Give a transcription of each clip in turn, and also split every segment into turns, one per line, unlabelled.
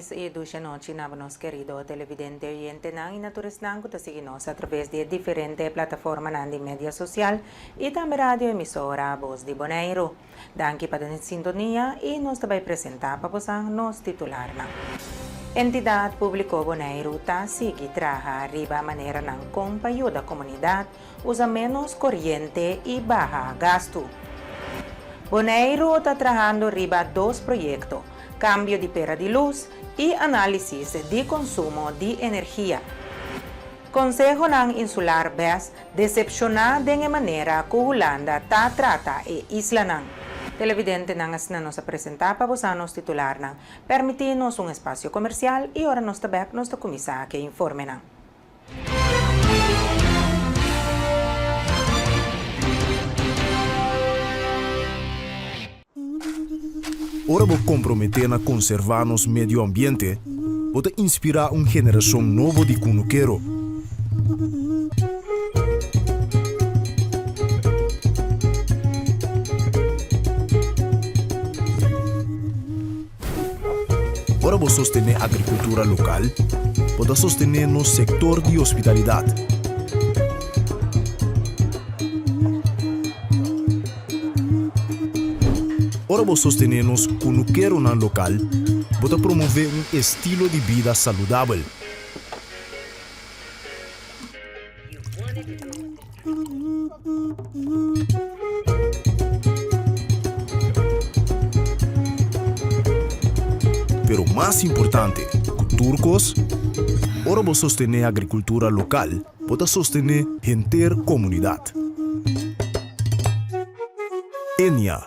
felis i dushi anochi na bo nos kerido televidente oyentenan i na tur esnan ku ta sigui nos atraves di e diferente plataformanan di media sosial i tambe radio emisora Bos di Boneiru. Danki pa den sintonia i nos ta bai presentá pa bosan nos titularnan. Entidat Públiko Boneiru ta sigui traha riba maneranan kon pa yuda komunidat usa ménos koriente i baha gastu. Boneiru ta trahando riba dos proyekto, kambio di pera di lus i análisis di konsumo di energia. Konsehonan Insular bes desepshoná den e manera ku Hulanda ta trata e islanan. Televidentenan asina nos a presentá pa bosa nos titularnan. Permití nos un espasio komersial i ora nos ta bèk nos ta kuminsá ku e informenan.
Ora bo komprometé na konservá nos medio ambiente, bo ta inspirá un generashon nobo di kunukero. Ora bo sostené agrikultura lokal, bo ta sostené nos sektor di hospitalidat. Ora bo sostené nos kunukeronan lokal, bo ta promové un estilo di bida saludabel. Pero mas importante ku tur kos, ora bo sostené agrikultura lokal, bo ta sostené henter komunidat. Enia.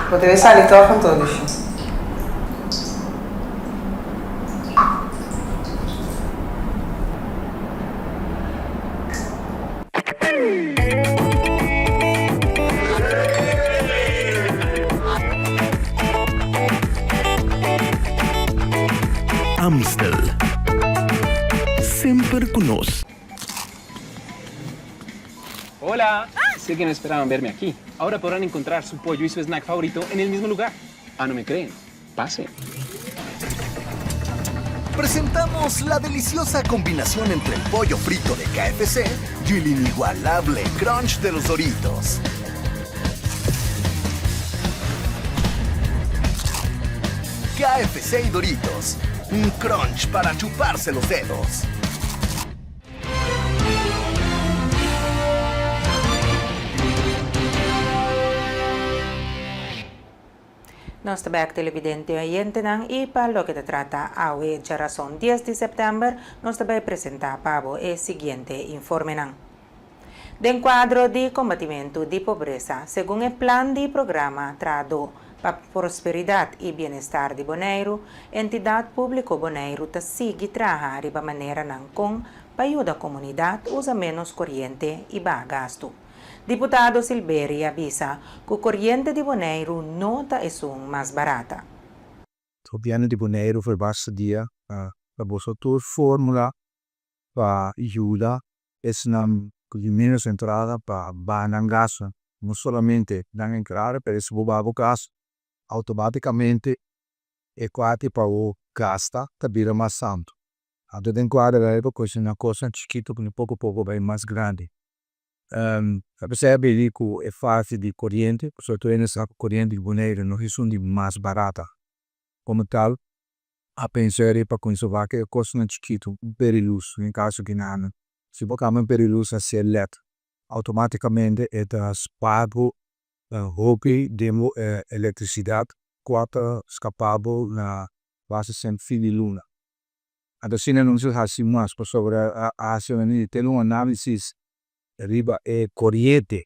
Bo debe sali tòg anto, Lushi.
Amstel. Semper cu nos.
Hola! Sé que no esperaban verme aquí. Ahora podrán encontrar su pollo y su snack favorito en el mismo lugar. Ah, no me creen? Pasen.
Presentamos la deliciosa combinación entre el pollo frito de KFC y el inigualable crunch de los Doritos. KFC y Doritos, un crunch para chuparse los dedos.
Nos ta bek televidente oyentenan y pa loke ta trata awe djarason dies di september nos ta bay presenta pa bo e siguiente informenan. Den cuadro di combatimento di pobresa, segun e plan di programa Trahadó pa Prosperidad y Bienestar di Boneiru, Entidad Publico Boneiru ta sigui traha riba maneranan con pa yuda comunidad usa menos coriente y baha gasto. Diputado Silberie a bisa ku koriente di Boneiru no ta esun mas barata.
Gobièrnu di Boneiru for basta dia a boso tur fórmula pa yuda esnan ku tin ménos entrada pa baha nan gastu. No solamente nan entrada pero si bo baha bo gastu outomátikamente e kuarti pa bo gasta ta bira mas santu. Anto den kuadro ei bo kuestioná kosnan chikitu ku poko poko bai mas grandi. Apesar a bini ku e fase di koriente, pasobra tur hende sa ku koriente di Boneiru no esun di mas barata. Komo tal a pensa riba kuminsá wak e kosnan chikitu, un perilus den kaso di nan. Si bo kambia un perilus hasié led, outomátikamente e ta spaar bo hopi den bo elektrisidat kua ta skapa bo na base sènt fin di luna. Anto asina nos a hasi mas pasobra a hasi tene un análisis riba e koriente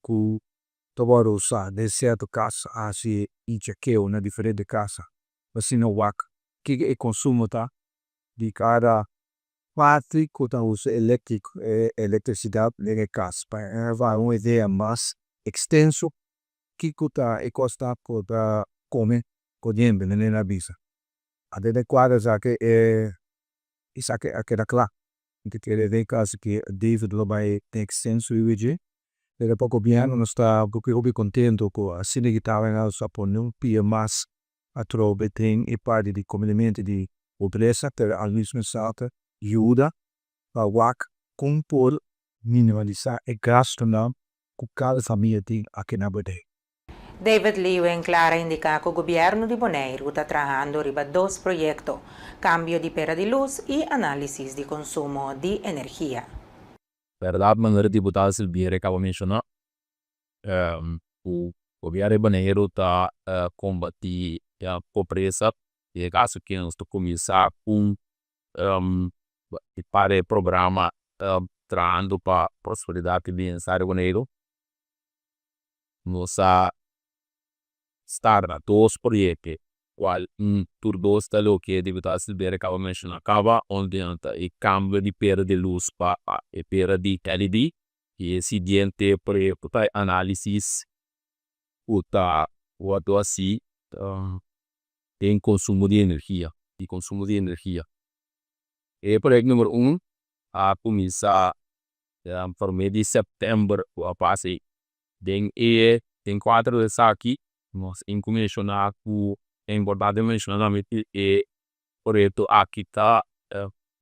ku ta wòrdu usá den sierto kas a hasi un chekeo na diferente kasa pa asina wak kiko e konsumo ta di kada parti ku ta usa elektrisidat den e kas pa e un idea mas ekstenso kiko ta e kosnan ku ta kome koriente manera a bisa. Anto den kuadro esaki e esaki a keda kla. Mi ta kere den kaso ku David lo bai den ekstenso riba dje. Pero pa gobièrnu nos ta hopi kontentu ku asina ku nos a pone un pia mas atrobe den e parti di kombatimentu di pobresa, pero al mismo instante yuda pa wak kon por minimalisá e gastunan ku kada famia tin aki na Boneiru.
David Leeuwen Clara a indiká ku gobièrnu di Boneiru ta trahando riba dos proyekto, kambio di pera di lus i análisis di konsumo di energia.
Berdat, manera diputado Silviera a kaba menshoná, gobièrnu di Boneiru ta kombatí pobresa. Den e kaso ku nos ta kuminsá ku e programa Trahando pa Prosperidat i Bienestar di Boneiru. Nos a start dos proyekto, kual tur dos ta loke diputado Silviera a kaba menshoná kaba, unda ta e kambio di pera di lus pa e pera di LED i e siguiente proyekto ta análisis ku ta wòrdu hasí den konsumo di energia, di konsumo di energia. E proyekto number 1 a kuminsá promé di sèptèmber ku a pasa. Den kuadro di esaki nos tin ku menshoná ku ta importante menshoná tambe ku e proyekto aki ta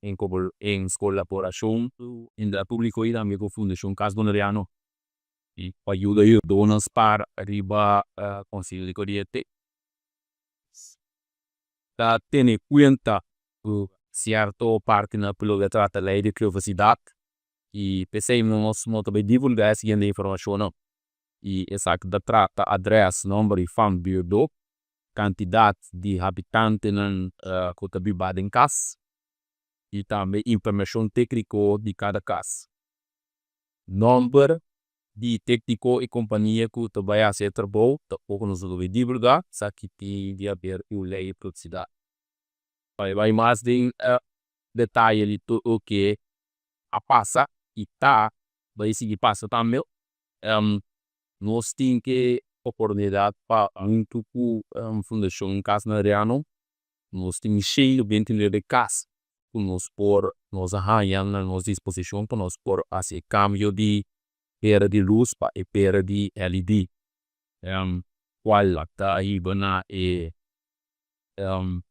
en kolaborashon ku Entidat Públiko i tambe ku Fundashon Kas Boneriano i pa yuda hürdónan spar riba konsumo di koriente. Ta tene kuenta ku sierto partinan ku loke ta trata lei di privasidat i p'esei nos no ta bai divulgá e siguiente informashonnan i esaki ta trata adrès, nòmber i fam di hürdó, kantidat di habitantenan ku ta biba den kas i tambe informashon tékniko di kada kas. Nòmber di tékniko i kompania ku ta bai hasi e trabou tampoko nos no ta bai divulgá, esaki tin di haber ku lei di privasidat. Pa bai mas den detaye di tur loke a pasa i ta bai sigui pasa tambe, nos tin ke oportunidat pa huntu ku Fundashon Kas Boneriano nos tin 129 kas ku nos por nos a haña na nos disposishon pa nos por hasi e kambio di pera di lus pa e pera di LED, kual ta hiba na e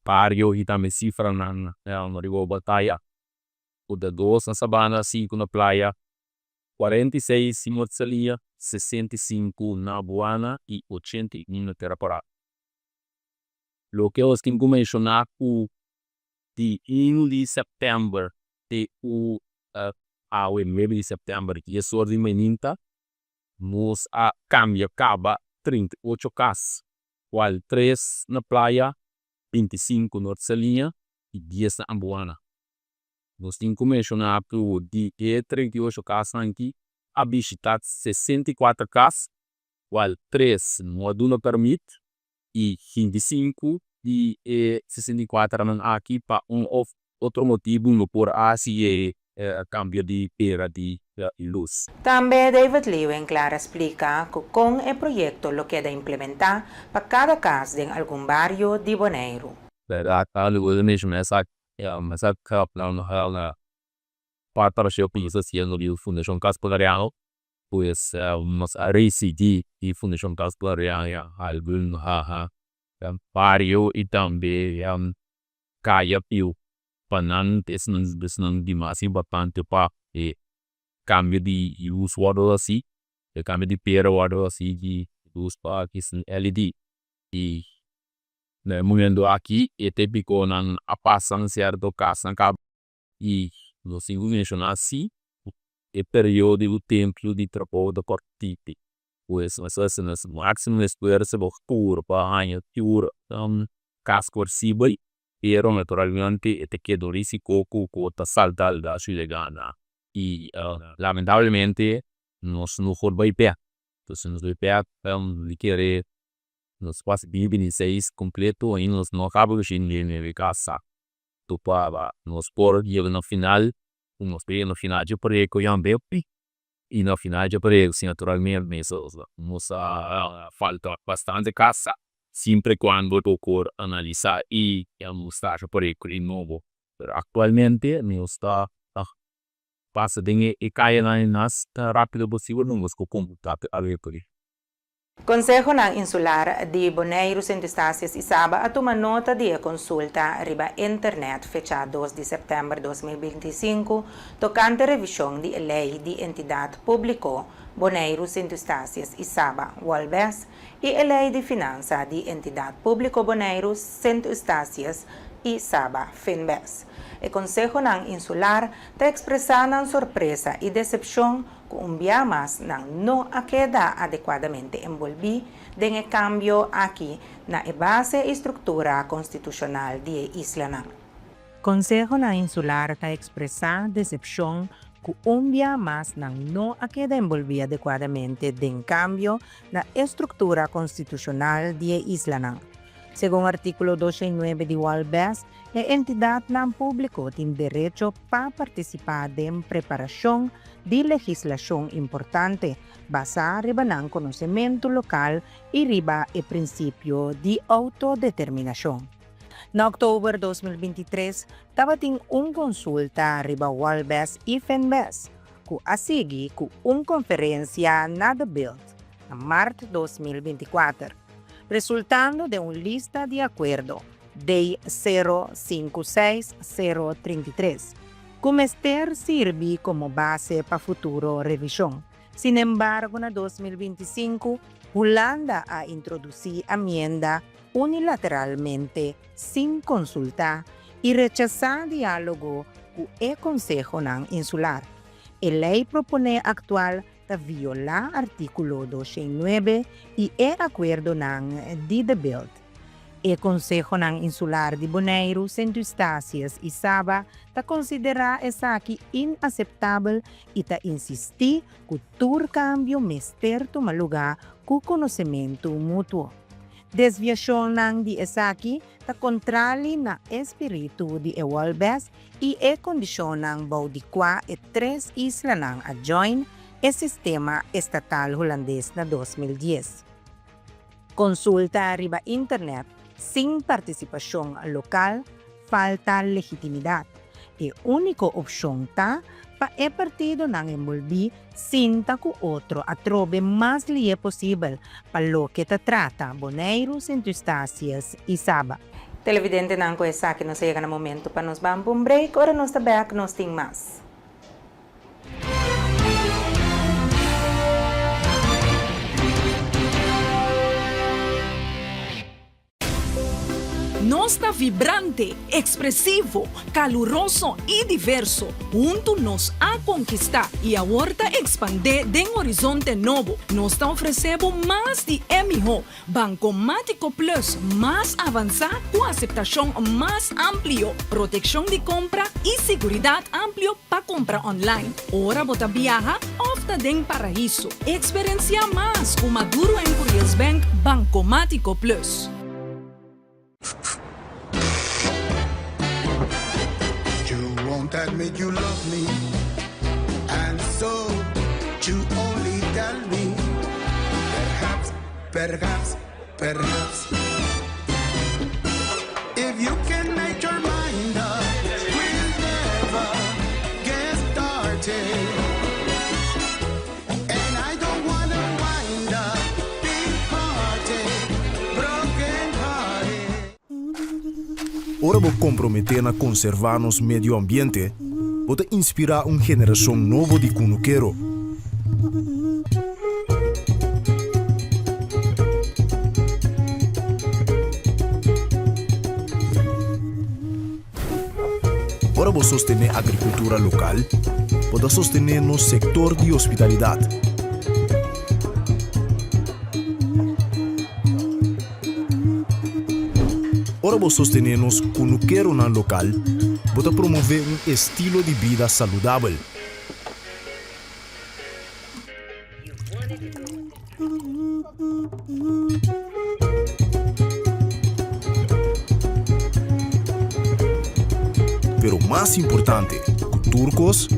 bario i tambe sifranan riba bataya ku ta 2 na Sabana, 5 na Playa, 46 na North Saliña, 65 na Buana i 81 na Tera Kòrá. Loke nos tin ku menshoná ku di 1 di sèptèmber te ku awe 9 di sèptèmber 10 or di mainta nos a kambia kaba 38 kas, kual 3 na Playa, 25 North Saliña i 10 na Ambuana. Nos tin ku menshoná ku di e 38 kasnan aki a bishitá 64 kas, kual 3 no a duna pèrmit i 25 di e 64 nan aki pa un òf otro motibu no por a hasi e kambio di pera di lus.
Tambe David Leeuwen Clara a splika ku kon e proyekto lo keda implementá pa kada kas den algun bario di Boneiru.
Berdat, algu menshoná esaki, esaki partnership ku nos ta hasiendo di Fundashon Kas Boneriano, pues nos a risibí di Fundashon Kas Boneriano algun bario i tambe kaya piu pa nan esnan di mas importante pa e kambio di lus wòrdu hasí, e kambio di pera wòrdu hasí di lus pa LED. I na e momento aki e téknikonan a pasa na sierto kasnan kaba i nos tin ku menshoná si e periodo di tempu di trabou ta kòrtitu, pues nos ta hasi nos máksimo esfuerso pa purba haña tur kas posibel, pero naturalmente e ta keda un risiko ku ta salta algu gana i lamentablemente nos no por bai bèk, entonces nos bai bèk mi kere nos pasa 2026 kompleto ainda nos no a kaba ku 109 kas pa nos por yega na final, nos por yega na final di e proyekto i na final di e proyekto si naturalmente nos a falta bastante kas siempre cuando por analisá i start e proyekto di nobo, pero aktualmente nos ta. pasa den e kayanan e mas rápido posibel nos ku komputa abierto aki.
Konsehonan Insular di Boneiru, Sint Eustatius i Saba a tuma nota di e konsulta riba internèt fechá dos di sèptèmber 2025 tokante revishon di e Lei di Entidat Públiko Boneiru, Sint Eustatius i Saba, Wolbes, i e Lei di Finansa di Entidat Públiko Boneiru, Sint Eustatius i Saba, Finbes. E Konsehonan Insular ta ekspresá nan sorpresa i desepshon ku un bia mas nan no a keda adekuadamente enbolbí den e kambio aki na e base i struktura konstitushonal di e islanan. Konsehonan Insular ta ekspresá desepshon ku un bia mas nan no a keda enbolbí adekuadamente den kambio na e struktura konstitushonal di e islanan. Segun artíkulo 209 di Walbes, e entidatnan públiko tin derecho pa partisipá den preparashon di legislashon importante basá riba nan konosementu lokal i riba e prinsipio di outodeterminashon. Na òktober 2023 tabatin un konsulta riba Walbes i Finbes, ku a sigui ku un konferensia na De Bilt na mart 2024, resultando den un lista di akuerdo, D056033, ku mester sirbi komo base pa futuro revishon. Sinembargo na 2025 Hulanda a introdusí amienda unilateralmente sin konsultá i rechasá diálogo ku e konsehonan insular. E lei proponé aktual ta violá artíkulo 209 i e akuerdonan di De Bilt. E konsehonan insular di Boneiru, Sint Eustatius i Saba ta konsiderá esaki inaseptabel i ta insistí ku tur kambio mester tuma lugá ku konosementu mutuo. Desviashonnan di esaki ta kontrali na e spiritu di e Wolbes i e kondishonnan bou di kua e tres islanan a join e sistema estatal hulandes na 2010. Konsulta riba internet sin partisipashon lokal falta legitimidat. E úniko opshon ta pa e partidonan enbolbí sinta ku otro atrobe mas lié posibel pa loke ta trata Boneiru, Sint Eustatius i Saba. Televidentenan ku esaki nos a yega na momento pa nos ban pa un break, ora nos ta bek nos tin mas.
Nos ta vibrante, ekspresivo, kaluroso i diverso. Huntu nos a konkistá i awor ta ekspandé den horizonte nobo. Nos ta ofresé bo mas di e mihó. Bankomátiko Plus mas avansá ku aseptashon mas amplio, protekshon di kompra i siguridat amplio pa kumpra online, ora bo ta biaha òf ta den paraiso. Eksperensiá mas ku Maduro en Curiels Bank Bankomátiko Plus.
You won't admit you love me And so you only tell me Perhaps, perhaps, perhaps If you can make your mind up We'll never get started And I don't wanna wind up Big hearted, broken hearted
Ora bo komprometé na konservá nos medio ambiente, bo ta inspirá un generashon nobo di kunukero. Ora bo sostené agrikultura lokal, bo ta sostené nos sektor di hospitalidat. Ora bo sostené nos kunukeronan lokal, bo ta promové un estilo di bida saludabel. Pero mas importante ku tur kos,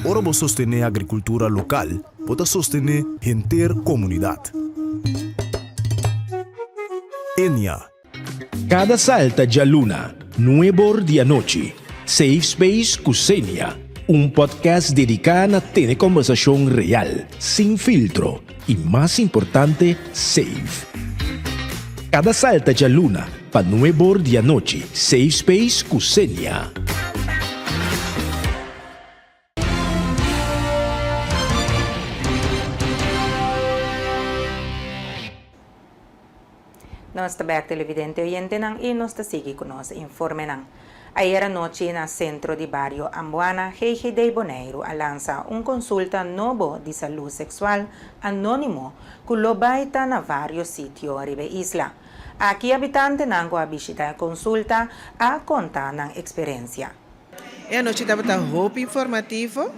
ora bo sostené agrikultura lokal, bo ta sostené henter komunidat. Enia.
Kada salta djaluna, nuebor di anochi, Safe Space ku Xenia. Un podcast dediká na tene kòmbersashon real, sin filtro i mas importante, safe. Kada salta djaluna pa nuebor di anochi, Safe Space ku Senia.
Nos ta bek televidente oyentenan y nos ta sigui cu nos informenan. Ayer anochi na Centro di Bario Ambuana, GGD Boneiru a lansa un consulta nobo di salud sexual anonimo cu lo bay ta na varios sitio riba e isla. Aki habitantenan cu a bishita e consulta a conta nan experiencia.
E anochi tabata hopi informativo.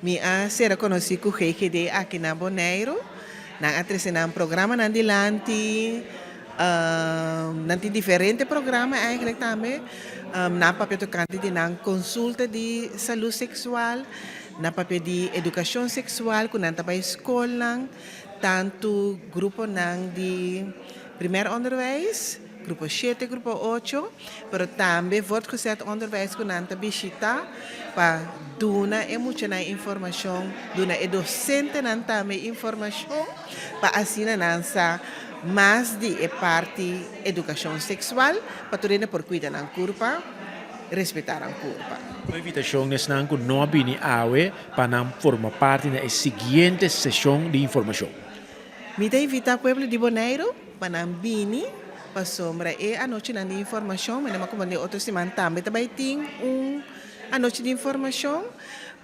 Mi a sera konosí ku GGD aki na Boneiru. Nan a trese nan programanan dilanti. Nan tin diferente programa eigenlijk tambe. Nan a papia tokante di nan konsulta di salú seksual, nan a papia di edukashon seksual ku nan ta bai skolnan, tantu gruponan di primer onderwijs, Grupo shete, grupo ocho, pero tambe voortgezet onderwijs ku nan ta bishita pa duna e muchanan informashon, duna e dosentenan tambe informashon pa asina nan sa mas di e parti edukashon seksual pa tur hende por kuida nan kurpa, respetá nan kurpa.
Un invitashon na esnan ku no a bini awe pa nan forma parti na e siguiente seshon di informashon.
Mi ta invitá pueblo di Boneiru pa nan bini pasobra e anochinan di informashon, mi no a den otro siman tambe ta bai tin un anochi di informashon,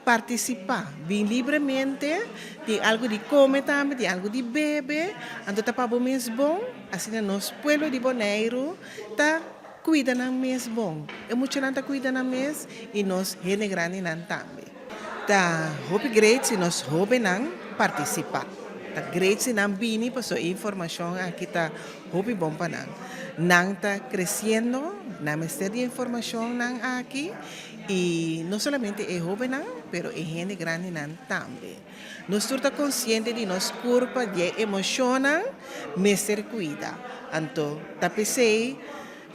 partisipá, bin libremente, tin algu di kome tambe, tin algu di bebe, anto ta pa bo mes bon, asina nos pueblo di Boneiru ta kuida nan mes bon, e muchanan ta kuida nan mes i nos hende grandinan tambe. Ta hopi great si nos hobennan partisipá. Ta great si nan bini pasobra e informashon aki ta hopi bon pa nan. Nan ta kresiendo, nan mester di e informashonnan aki i no solamente e hobennan pero e hende grandinan tambe. Nos tur ta konsiente di nos kurpa, di e emoshonnan mester kuida. Anto ta p'esei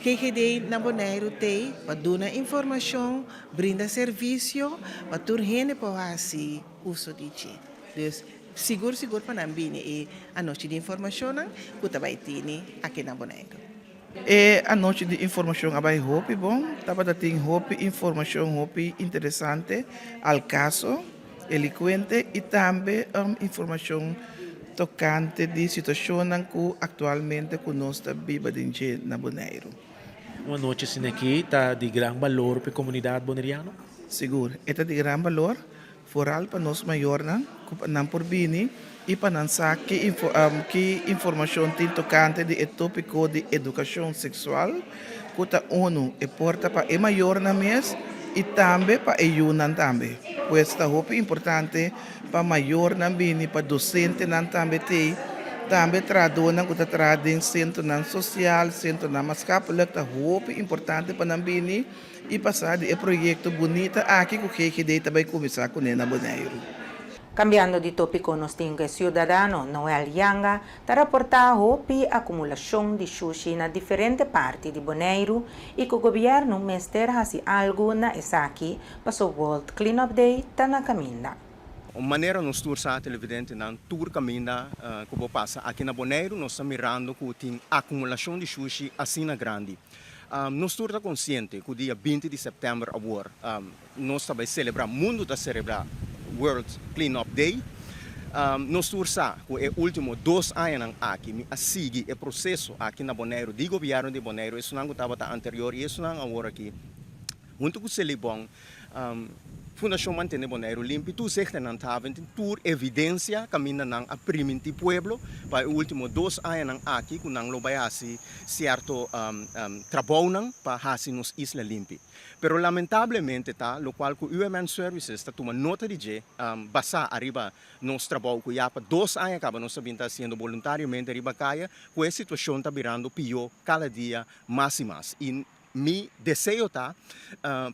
GGD na Boneiru t'ei pa duna informashon, Brinda servisio pa tur hende por hasi uso di dje. Dus sigur sigur pa nan bini e anochi di informashonnan ku ta bai tini aki na Boneiru.
E anochi di informashon a bai hopi bon. Tabata tin hopi informashon hopi interesante al kaso, elikuente i tambe informashon tokante di situashonnan ku aktualmente ku nos ta biba den dje na Boneiru.
Un anochi asina aki ta di gran balor pa e komunidat boneriano?
Sigur, e ta di gran balor, foral pa nos mayornan ku pa nan por bini i pa nan sa ki ki informashon tin tokante di e topiko di edukashon seksual ku ta unu e por ta pa e mayornan mes i tambe pa e yunan tambe. Pues ta hopi importante pa mayornan bini, pa dosentenan tambe t'ei, tambe trahadónan ku ta traha den sentronan sosial, sentronan maskapelijk, ta hopi importante pa nan bini i pasa di e proyekto bunita aki ku GGD ta bai kuminsá kuné na Boneiru.
Kambiando di tópiko nos tin ku e siudadano Noel Yanga ta raportá hopi akumulashon di shushi na diferente parti di Boneiru i ku gobièrnu mester hasi algu na esaki Paso World Clean Up Day ta na kaminda.
Un manera nos tur sa televidentenan tur kaminda ku bo pasa aki na Boneiru nos ta mirando ku tin akumulashon di shushi asina grandi. Nos tur ta konsiente ku dia 20 di sèptèmber awor nos ta bai selebrá, mundu ta selebrá World Clean Up Day. Nos tur sa ku e último dos añanan aki mi a sigui e proseso aki na Boneiru di gobièrnu di Boneiru, esunnan ku tabata anterior i esunnan awor aki. Huntu ku Selibon, Fundashon Mantene Boneiru Limpi, toezichten handhaven tin tur evidensia kaminda nan a primintí pueblo pa e último dos añanan aki ku nan lo bai hasi sierto trabounan pa hasi nos isla limpi. Pero lamentablemente ta lokual ku UMN Services ta tuma nota di dje basá ariba nos trabou ku ya pa dos aña kaba nos ta bin ta hasiendo boluntariamente riba kaya ku e situashon ta birando pió kada dia mas i mas. I Mi deseo ta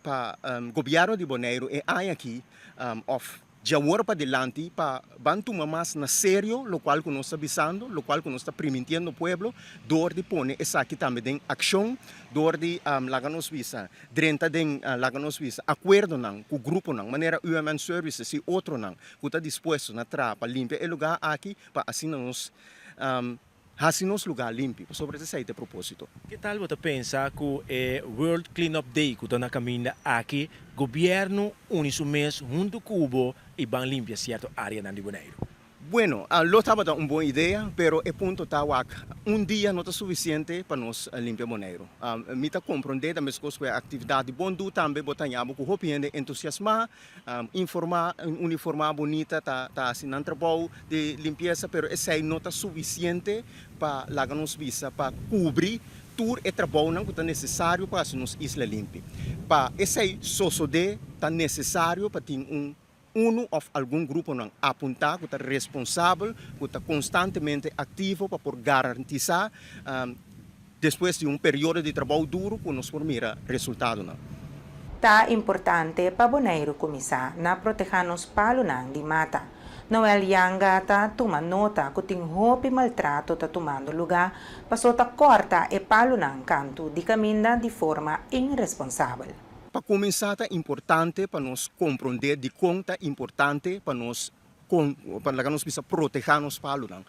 pa gobièrnu di Boneiru e aña aki òf Djawor padilanti pa ban tuma mas na serio locual cu nos ta bisando, locual cu nos ta primintiendo pueblo, door di pone esaki tambe den accion, door di laga nos bisa drenta den laga nos bisa acuerdonan cu gruponan manera UMN Services y otronan cu ta dispuesto na traha pa limpia e lugar aki pa asina nos Hasi nos lugá limpi, pasobra esei ta e propósito.
Ke tal bo ta pensa ku e World Clean Up Day ku ta na kaminda aki, gobièrnu uni su mes huntu ku bo i ban limpia sierto áreanan di Boneiru?
Bueno, lo tabata un bon idea, pero e punto ta wak, un dia no ta sufisiente pa nos limpia Boneiru. Mi ta komprondé ta meskos ku e aktividat di bon du tambe bo ta haña bo ku hopi hende entusiasmá, Informá, uniformá bunita ta ta hasi nan trabou di limpiesa, pero esei no ta sufisiente pa laga nos bisa pa kubri tur e trabounan ku ta nesesario pa hasi nos isla limpi. Pa esei sosodé ta nesesario pa tin un unu òf algun gruponan apuntá ku ta responsabel, ku ta konstantemente aktivo pa por garantisá Despues di un periodo di trabou duru ku nos por mira resultadonan.
Ta importante pa Boneiru kuminsá na protehá nos palunan di mata. Noel Janga ta tuma nota ku tin hopi maltrato ta tumando lugá paso ta kòrta e palunan kantu di kaminda di forma inresponsabel.
Pa kuminsá ta importante pa nos komprondé dikon ta importante pa nos Kon pa laga nos bisa protehá nos palunan.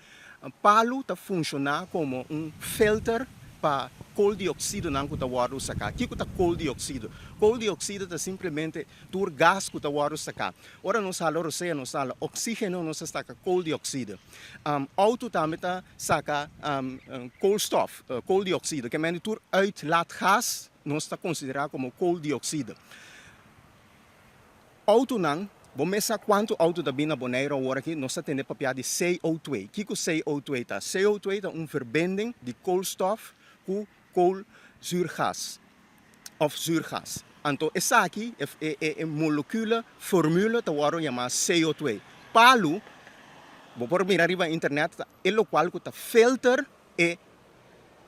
Palu ta funshoná komo un filter pa kooldioksidonan ku ta wòrdu saká. Kiko ta kooldioksido? Kooldioksido ta simplemente tur gas ku ta wòrdu saká. Ora nos hala rosea nos ta hala oksígeno, nos ta saka kooldioksido. Outo tambe ta saka koolstof, kooldioksido, ke mende tur uitlaatgas nos ta konsiderá komo kooldioksido. Outonan, Bo mes sa kuantu outo ta bin na Boneiru awor aki? Nos ta tende papia di CO2. Kiko CO2 ta? CO2 ta un verbinding di koolstof ku koolzuurgas òf zuurgas. Anto esaki, e e molekule, formule, ta wòrdu yamá CO2. Palu, bo por mira riba internet, ta e lokual ku ta filter e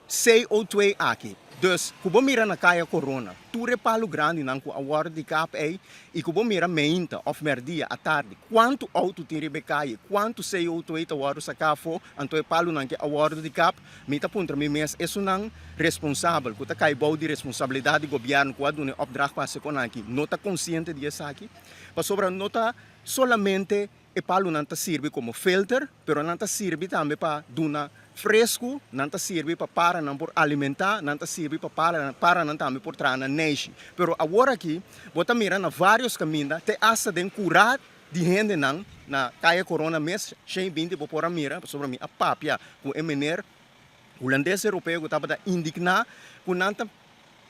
CO2 aki. Dus, ku bo mira na Kaya Korona, tur e palu grandinan ku a wòrdu di kap ei, i ku bo mira meinta òf mèrdia, atardi, kuantu outo tin riba e kaye, kuantu CO2 ta wòrdu saká afó, anto e palunan ke a wòrdu di kap, mi ta puntra mi mes, esunnan responsabel ku ta kai bou di responsabilidat di gobièrnu ku a duna e opdracht pa hasi kon aki, no ta konsiente di esaki? Pasobra no ta solamente E palunan ta sirbi komo filter, pero nan ta sirbi tambe pa duna fresku, nan ta sirbi pa paranan por alimentá, nan ta sirbi pa paranan tambe por traha nan neishi. Pero awor aki bo ta mira na vários kaminda, te asta den kurá di hendenan na Kaya Korona mes, shen i binti bo por a mira, pasobra mi a papia ku e mener hulandes europeo ku tabata indigná ku nan ta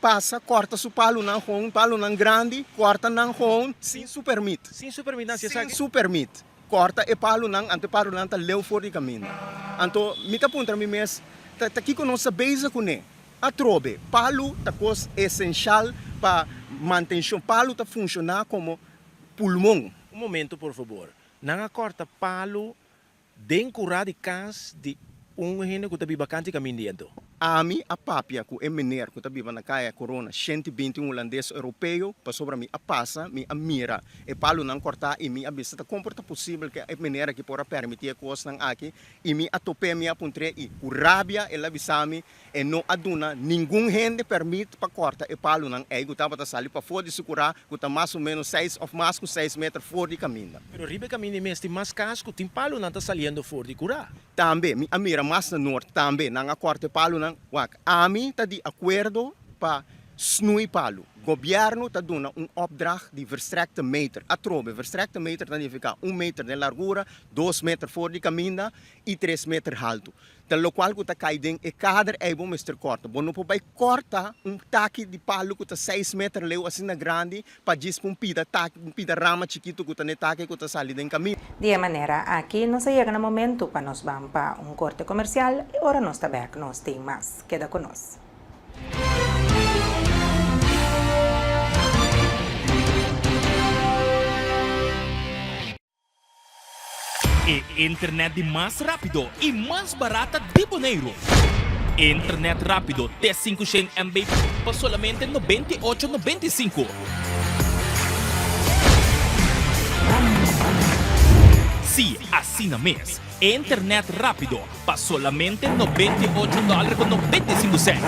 Pasa kòrta su palunan hon, palunan grandi, kòrta nan hon sin su pèrmit.
Sin su pèrmit nan hasi esaki?
Sin su pèrmit. Kòrta e palunan, anto e palunan ta leu for di kaminda. Anto mi ta puntra mi mes, ta ta kiko nos ta bezig kuné? Atrobe, palu ta kos esenshal pa mantenshon. Palu ta funshoná komo pulmon.
Un momento por fabor. Nan a kòrta palu Den kurá di kas di un hende ku ta biba kanti kaminda i anto.
Ami a papia ku e mener ku ta biba na Kaya Korona 120 un hulandes europeo pasobra mi a pasa mi a mira e palunan kòrtá i mi a bisa ta kon por ta posibel ku e mener aki por a pèrmití e kosnan aki i mi a top'é mi a puntr'é i ku rabia el a bisa mi E no a duna ningun hende pèrmit pa kòrta e palunan ei ku tabata sali pafó di su kurá, ku ta mas o ménos seis òf mas ku seis meter for di kaminda.
Pero riba e kaminda mes tin mas kas ku tin palunan ta saliendo for di kurá.
Tambe mi a mira mas na nort, tambe nan a kòrta e palunan. Wak, ami ta di akuerdo pa snui palu. Gobièrnu ta duna un opdracht di verstrekte meter. Atrobe, verstrekte meter ta nifiká un meter den largura, dos meter for di kaminda i tres meter haltu. Ta lokual ku ta kai den e kader ei bo mester kòrta. Bo no por bai kòrta un taki di palu ku ta seis meter leu asina grandi pa djis pa un pida taki, un pida rama chikitu ku ta n'e taki ku ta sali den kaminda.
Di e manera aki nos a yega na momentu pa nos ban pa un korte komersial i ora nos ta bèk nos tin mas. Keda ku nos.
E internet di mas rápido i mas barata di Boneiru. Internet rápido te 500 MB pa solamente 98,95. Sí, asina mes, internet rápido pa solamente 98 dòler ku 95 sènt.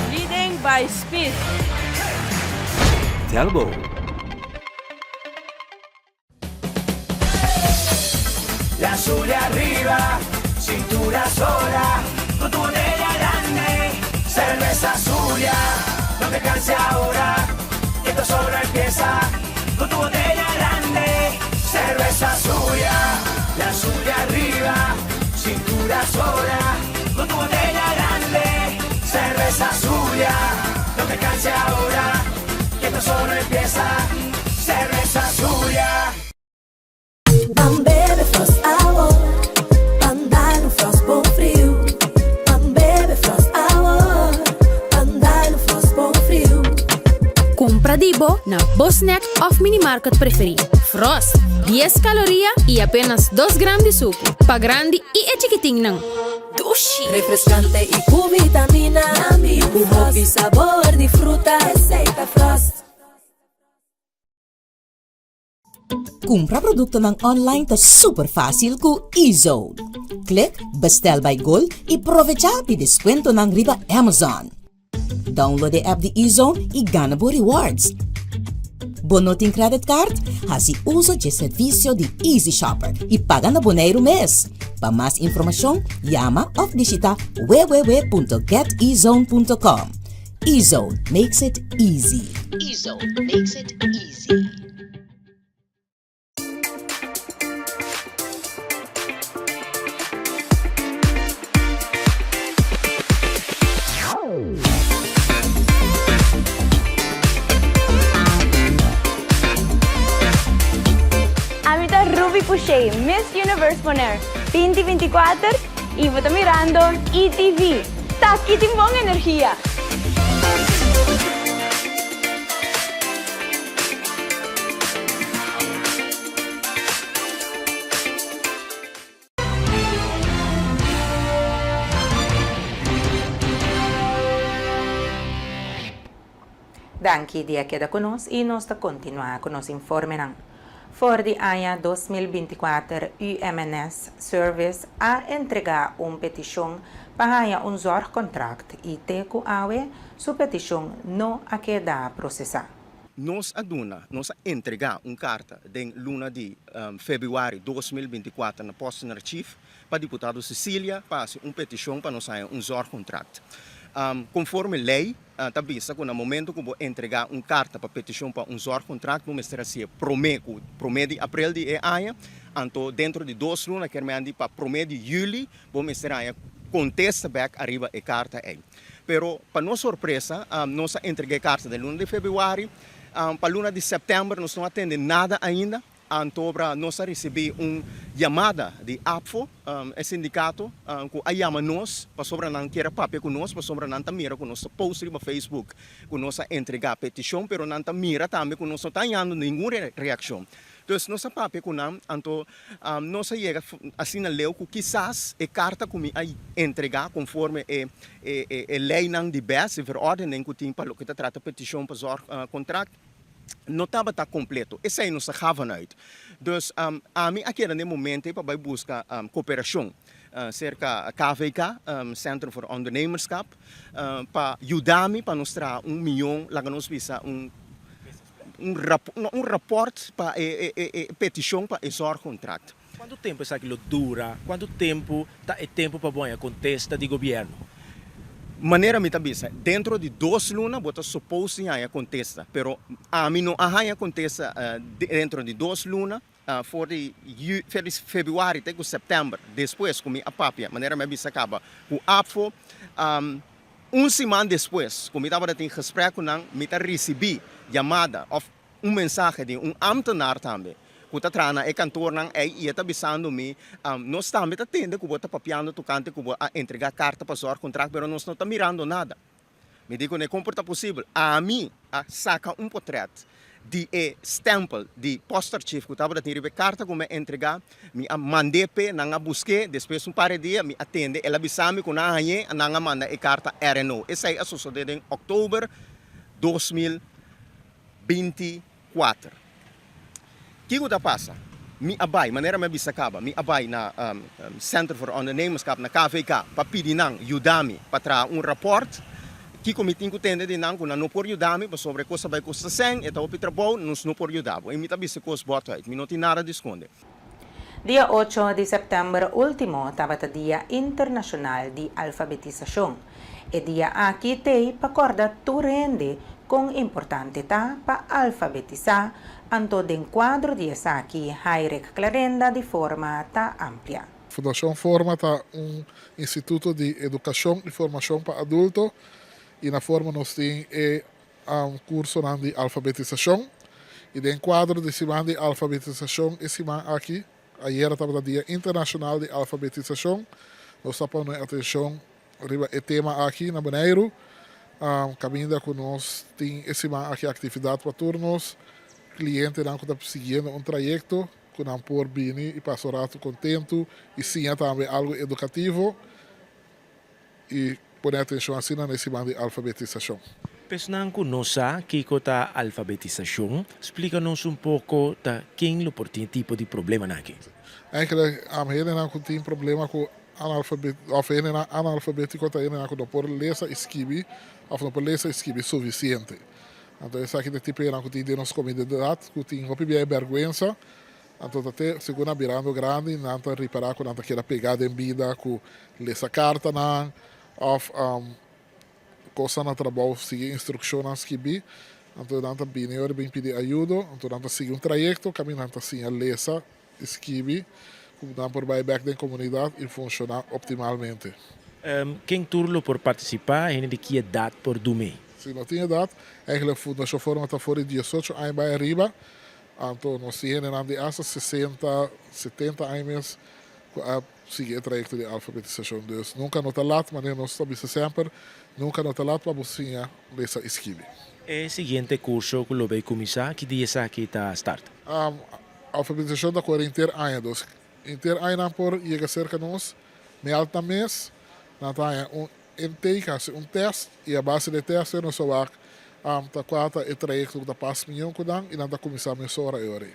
Leading by speed.
Telbo.
La azul arriba, cintura sola, con tu botella grande, cerveza Zulia, no te canses ahora, que esto solo empieza, con tu botella grande, cerveza Zulia, la azul arriba, cintura sola, con tu botella grande, cerveza Zulia, no te canses ahora, que esto solo empieza, cerveza Zulia.
Ban bebe Frost awor, ban dal un Frost bon friu. Ban bebe Frost awor, ban dal un Frost bon friu.
Kumpra di bo na bo snack òf minimarket preferí. Frost, 10 kaloria i apenas 2 gram di suku. Pa grandi i e chikitinnan.
Dushi! Refreskante i ku vitamina. Ku hopi sabor di fruta. Esei ta Frost.
Kumpra produktonan online ta super fásil ku eZone. Klik Bestel by Gold i provechá di deskuentonan riba Amazon. Download e app di eZone i gana bo rewards. Bo no tin credit card? Hasi uso dje servisio di Easy Shopper i paga na Boneiru mes. Pa mas informashon, yama òf bishitá www.getezone.com. eZone makes it easy.
eZone makes it easy.
Ami ta Ruby Pouchet, Miss Universe Bonaire 2024 y bo ta mirando ETV. T'aki tin bon energia!
Danki di a keda ku nos i nos ta kontinuá ku nos informenan. For di aña 2024 UMNS Service a entregá un petishon pa haña un zorgcontract i te ku awe su petishon no a keda prosesá.
Nos a duna, nos a entregá un karta den luna di febrüari 2024 na Postenarchief pa diputado Cecilia pa hasi un petishon pa nos haña un zorgcontract. Konforme lei ta bisa ku na momento ku bo entregá un karta pa petishon pa un zorgcontract bo mester hasié promé ku promé di aprel di e aña, anto dentro di dos luna kier mende pa promé di yüli bo mester haña kontesta bèk ariba e karta ei. Pero pa nos sorpresa nos a entregá e karta den luna di febrüari, pa luna di sèptèmber nos no a tende nada ainda. Antobra nos a risibí un yamada di APFO, e sindikato, ku a yama nos pasobra nan kier a papia ku nos, pasobra nan ta mira ku nos ta post riba Facebook ku nos a entregá petishon, pero nan ta mira tambe ku nos no ta hañando ningun reakshon. Dus nos a papia ku nan, anto nos a yega asina leu ku kisas e karta ku mi a entregá konforme e e leinan di bes, e verordening ku tin pa loke ta trata petishon pa zorgkontrakt, no tabata completo. Esey nos ta ga vanuit. Dus ami a keda n'e momento ey pa bay busca cooperacion cerca KVK, Centrum voor Ondernemerschap, pa yuda mi pa nos traha un miyon, laga nos bisa un un rapport pa e peticion pa e zorgcontract.
Cuanto tempo esaki lo dura? Cuanto tempo ta e tempo pa bo haña contesta di gobierno?
Manera mi ta bisa, dentro di dos luna bo ta suppose di haña contesta, pero ami no a haña contesta dentro di dos luna, for di februari te cu september, despues cu mi a papia, manera mi a bisa caba cu APFO, un siman despues cu mi tabata tin gesprek cu nan, mi ta ricibi yamada of un mensahe di un ambtenaar tambe ku ta traha na e kantornan ei i e ta bisando mi, Nos tambe ta tende ku bo ta papiando tokante ku bo a entregá karta pa zorgkontrakt, pero nos no ta mirando nada. Mi di kuné, Kon por ta posibel? Ami a saka un potrèt di e stèmpel di postarchief ku tabata tin riba e karta ku mi a entregá, mi a mand'é p'e, nan a busk'é, despues un par di dia mi a tende, el a bisa mi ku nan a hañ'é, nan a manda e karta RNO. Esei a sosodé den òktober 2024. Kiko ta pasa? Mi a bai, manera mi a bisa kaba, mi a bai na Center voor Ondernemerschap, na KVK, pa pidi nan yuda mi pa traha un rapòrt. Kiko mi tin ku tende di nan ku nan no por yuda mi pasobra e kos ta bai kosta sèn, e ta hopi trabou, nos no por yuda bo. I mi ta bisa e kos bòt uit, mi no tin nada di skonde.
Dia ocho di sèptèmber último tabata Dia Internashonal di Alfabetisashon. E dia aki t'ei pa kòrda tur hende kon importante ta pa alfabetisá, anto den kuadro di esaki Hairek Clarenda di Forma ta amplia.
Fundashon Forma ta un instituto di edukashon i formashon pa adulto i na Forma nos tin e kursonan di alfabetisashon i den kuadro di siman di alfabetisashon e siman aki, ayera tabata Dia Internashonal di Alfabetisashon, nos ta pone atenshon riba e tema aki na Boneiru, kaminda ku nos tin e siman aki aktividat pa tur nos klientenan ku ta siguiendo un trayekto ku nan por bini i pasa un ratu kontentu i siña tambe algu edukativo. I pone atenshon asina na e siman di alfabetisashon.
P'esnan ku no sa kiko ta alfabetisashon, splika nos un poko ta ken lo por tin e tipo di problemanan aki.
Eigenlijk hendenan ku tin problema ku analfabet òf hendenan analfabetiko ta hendenan ku no por lesa i skibi òf no por lesa i skibi sufisiente. Anto esaki ta e tipo hendenan ku tin den nos komunidat ku tin hopi bia e bèrgwensa Anto ta te segun nan birando grandi nan ta ripará ku nan ta keda pegá den bida ku lesa kartanan òf kosnan na trabou sigui instrukshonnan skibí. Anto nan ta bini ora bin pidi ayudo, anto nan ta sigui un trayekto kaminda nan ta siña lesa i skibi ku nan por bai bèk den komunidat i funshoná optimalmente.
Ken tur lo por partisipá? Hende di ki edat por dum'é?
Si no tin edat, eigenlijk Fundashon Forma ta for di diesocho aña bai ariba. Anto nos tin hendenan di asta sesenta, setenta aña mes ku a sigui e trayekto di alfabetisashon. Dus nunka no ta lat, manera nos ta bisa semper, nunka no ta lat pa bo siña lesa i skibi.
E siguiente kurso ku lo bay kuminsá, ki dia esaki ta start?
Alfabetisashon ta kore henter aña, dus henter aña nan por yega serka nos, mèld nan mes, nan ta haña un intake, hasi un tèst i a base di e tèst ei nos ta wak ta kua ta e trayekto ku ta pas mion ku nan i nan ta kuminsá mesora e ora ei.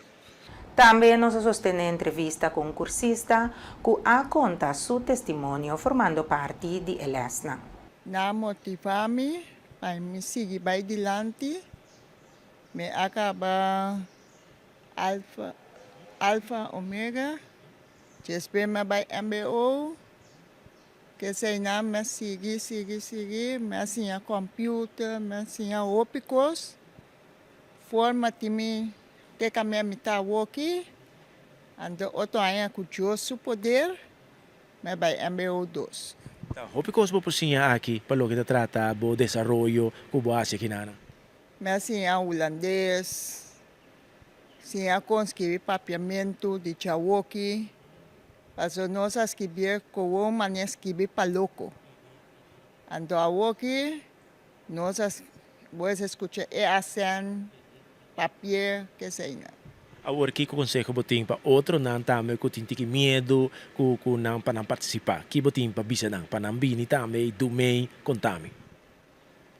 Tambe nos a sostené entrevista ku un kursista ku a konta su testimonio formando parti di e lèsnan.
Nan a motivá mi pa mi sigui bai dilanti. Mi a kaba Alfa, Alfa Omega, despues mi a bai mbo. Keseinan mi a sigui, sigui, sigui, mi a siña computer, mi a siña hopi cos, forma tin mi te camia mi ta awoki, anto otro aña cu Dios su poder mi a bay mbo dos.
Ta hopi cos bo por siña aki pa loke ta trata bo desaroyo cu bo haci akinana.
Mi a siña hulandes, siña con scribi papiamento di djawoki, pasobra nos a scribié kowo manera scribi pa loko. Anto awoki nos a bo a scucha e acent, papié, keseinan.
Awor kiko konseho bo tin pa otronan tambe ku tin tiki miedu ku ku nan pa nan partisipá? Ki bo tin pa bisa nan pa nan bini tambe i dumei kontami?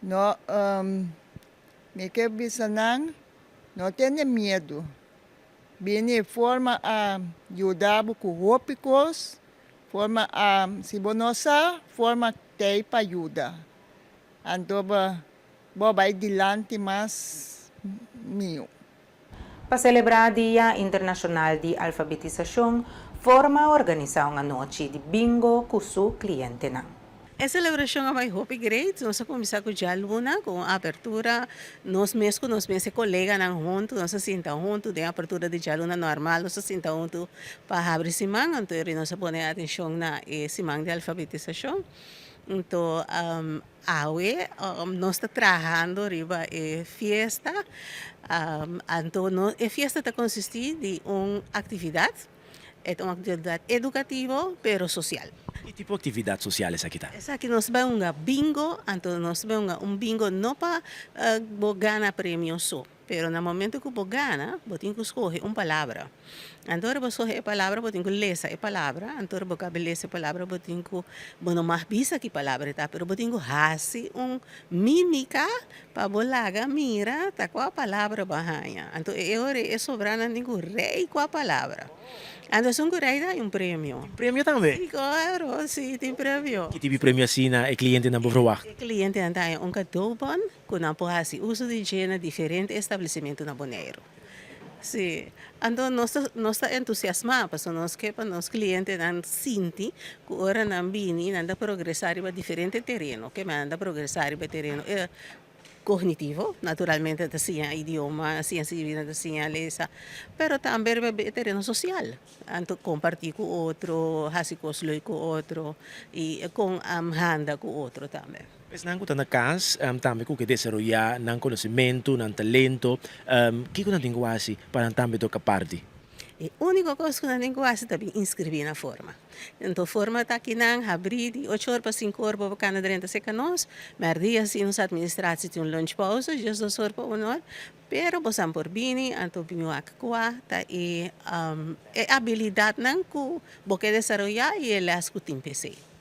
No, mi ke bisa nan, no tene miedu. Bini forma a yuda bo ku hopi kos, forma a, si bo no sa, forma t'ei pa yuda. Anto bo bo bai dilanti mas miu.
Pa selebrá Dia Internashonal di Alfabetisashon, Forma a organisá un anochi di bingo ku su klientenan.
E selebrashon a bai hopi great. Nos a kuminsá ku djaluna ku un apertura. Nos mes ku nos mes e koleganan huntu nos a sinta huntu den apertura di djaluna normal nos a sinta huntu pa habri siman. Anto eri nos a pone atenshon na e siman di alfabetisashon. Anto Awe nos ta trahando riba e fiesta, anto e fiesta ta consisti di un actividad, e ta un actividad educativo pero social.
Ki tipo actividad social esaki ta?
Esaki nos bai hunga bingo, anto nos bai hunga un bingo no pa bo gana premio so. Pero na momento ku bo gana, bo tin ku skohe un palabra. Anto ora bo skohe e palabra, bo tin ku lesa e palabra. Anto ora bo kaba lesa e palabra, bo tin ku, bo no mag bisa ki palabra e ta, pero bo tin ku hasi un mímika pa bo laga mira ta kua palabra bo a haña. Anto e ora ei e sobranan tin ku rei kua palabra. Anto esun ku rei ta haña un premio.
Tin premio tambe?
Sí, klaro, sí, tin premio.
Ki tipo di premio asina e klientenan por verwagt?
E klientenan ta haña un kadobon Ku nan por hasi uso di dje na diferente establesimentu na Boneiru. Sí, anto nos ta nos ta entusiasmá pasobra nos ke pa nos klientenan sinti ku ora nan bini nan ta progresá riba diferente tereno, ke nan ta progresá riba e tereno kognitivo, naturalmente ta siña idioma, siña skirbi, nan ta siña lesa, pero tambe riba e tereno sosial. Anto kompartí ku otro, hasi kos leuk ku otro i kon handa ku otro tambe.
Esnan ku ta na kas tambe ku ke desaroyá nan konosementu, nan talento, kiko nan tin ku hasi pa nan tambe toka parti?
E úniko kos ku nan tin ku hasi ta bin inskribí na forma. Anto forma ta kinan habrí di ocho or pa sinku or bo por kana drenta serka nos. Mèrdia si nos atministratie tin un lunchpauze, djes dos or pa un or. Pero bosan por bini, anto bini wak kua ta e e abilidatnan ku bo ke desaroyá i e lès ku tin p'esei.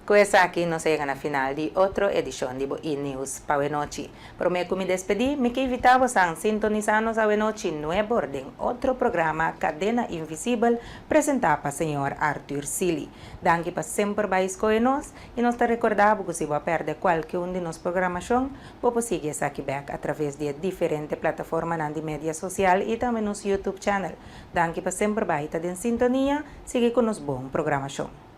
Ku esaki nos a yega na final di otro edishon di bo E-News pa awenochi. Promé ku mi despedí, mi ke invitá bosan sintonisá nos awenochi nuebor den otro programa Kadena Invisibel presentá pa señor Arthur Sealy. Danki pa semper bai skohe nos i nos ta rekordá bo ku si bo a pèrdè kualke un di nos programashon, Bo por sigui esaki bek a traves di e diferente plataformanan di media sosial i tambe nos YouTube channel. Danki pa semper bai ta den sintonia, sigui ku nos bon programashon.